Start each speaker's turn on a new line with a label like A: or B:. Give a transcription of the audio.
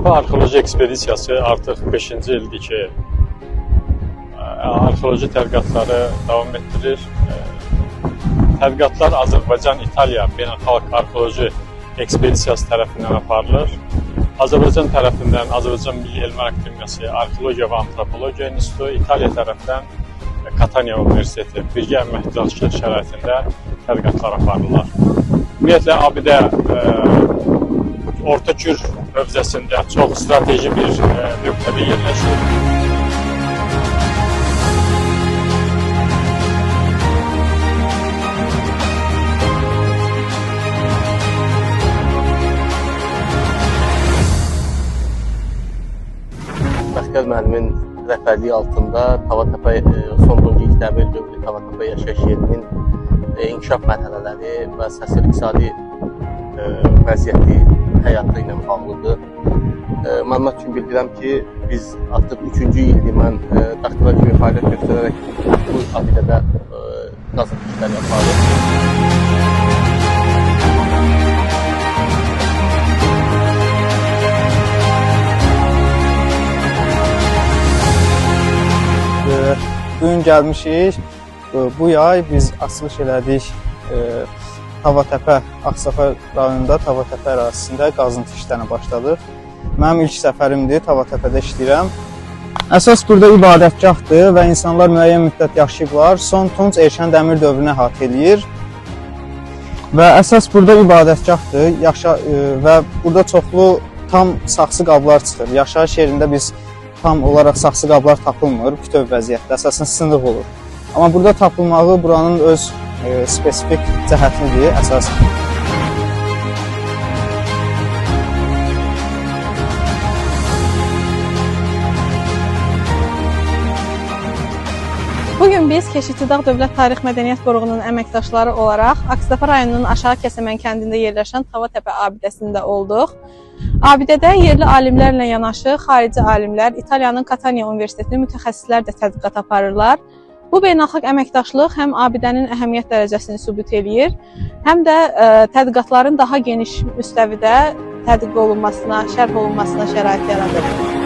A: Tavatəpə arxeoloji ekspedisiyası artıq 5-ci ildir ki, arxeoloji tədqiqatları davam etdirir. Tədqiqatlar Azərbaycan-İtaliya beynəlxalq arxeoloji ekspedisiyası tərəfindən aparılır. Azərbaycan tərəfindən Azərbaycan Milli Elmlər Akademiyası Arxeologiya və Antropologiya İnstitutu, İtaliya tərəfindən Kataniya Universiteti birgə əməkdaşlıq şəraitində tədqiqatlar aparırlar. Ümumiyyətlə, abidə Orta Kür hövzəsində çox strateji bir nöqtədə yerləşir.
B: Bəxtiyar müəllimin rəhbərliyi altında Tavatəpə son ilk dəmir dövrü Tavatəpə yaşayış yerinin inkişaf mərhələləri və sosial-iqtisadi vəziyyəti, həyatı ilə bağlıdır. Məlumat üçün bildirəm ki, biz artıq 3-cü ildir mən doktora kimi fəaliyyət göstərərək bu abidədə qazıntı işləri aparırıq.
C: Bugün gəlmişik. Bu yay biz açılış elədik Tavatəpə, Ağstafa rayonunda Tavatəpə ərazisində qazıntı işlərinə başladıq. Mənim ilk səfərimdir, Tavatəpədə işləyirəm. Əsas burada ibadətgahdır və insanlar müəyyən müddət yaşayıblar. Son Tunc erkən dəmir dövrünü əhatə eləyir. Və əsas burada ibadətgahdır və burada çoxlu tam saxsı qablar çıxır. Yaşayış yerində biz tam olaraq saxsı qablar tapılmır, bütöv vəziyyətdə, əsasən sınıq olur. Amma burada tapılmağı buranın öz spesifik cəhətidir əsas.
D: Bugün biz Keşikçidağ Dövlət Tarix Mədəniyyət Qoruğunun əməkdaşları olaraq Ağstafa rayonunun Aşağı Kəsəmən kəndində yerləşən Tavatəpə abidəsində olduq. Abidədə yerli alimlərlə yanaşı xarici alimlər, İtaliyanın Kataniya Universitetinin mütəxəssislər də tədqiqat aparırlar. Bu beynəlxalq əməkdaşlıq həm abidənin əhəmiyyət dərəcəsini sübut eləyir, həm də tədqiqatların daha geniş müstəvidə tədqiq olunmasına, şərh olunmasına şərait yaradır.